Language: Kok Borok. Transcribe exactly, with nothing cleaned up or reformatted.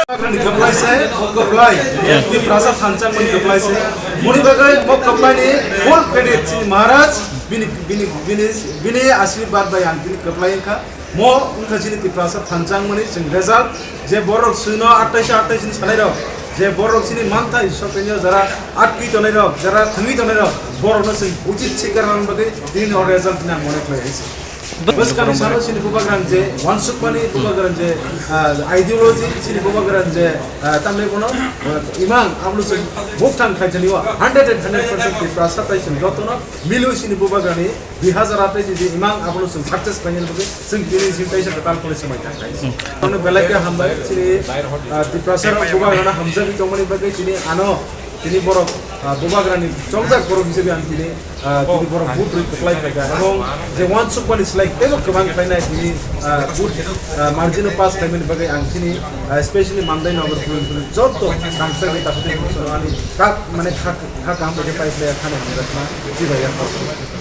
Kwplai se, kwplai. Tiprasa thansa mani kwplai se. Moni bagwi mo kwplai ni full credit chini Maharaj, bini, bini, bini, bini ashirbad bai ang bini kwplai wngkha. Mo wngkha chini Tiprasa thansa mani chwng result. Je borok swino attaisha attaisha ni sanai rok. Je borok chini manthai sokenyo jara atki tonai rok, jara thangwi tonai rok. Borok no chwng uchit sikar bagwi bini o result na mone khlai. Bwskangni salo chini bubagrang je wansukmani bubagrang je, ah, ideology chini bubagrang je, ah, tamni bono, ah, imang abono chwng buktang khlaijani o hundred and hundred percent Tiprasa tai chwng jotono milwi chini bubagrani dui hazar atai chini imang abono chwng success khlainani bagwi chwng tini chwng kaisa kwtal kori swmai tang khlai. Ano belai khe hambai chini, ah, Tiprasa rok bubagrano hamjagwi tongmani bagwi chini ano Tini borok, ah, bubagrani chongjak borok hisabe ang tini, ah, tini borok vote rwi kwplai phaikha. Ebong je wansukmani slai teibo kwbang khlainai tini, ah, vote, ah, margin o pass khlaimani bagwi ang tini, ah, specially Mandai Nagar Police joto tangsa bai taphuti ani kak mane kha kha kaham bai khe pai khlai khani hamjakma jibai ya.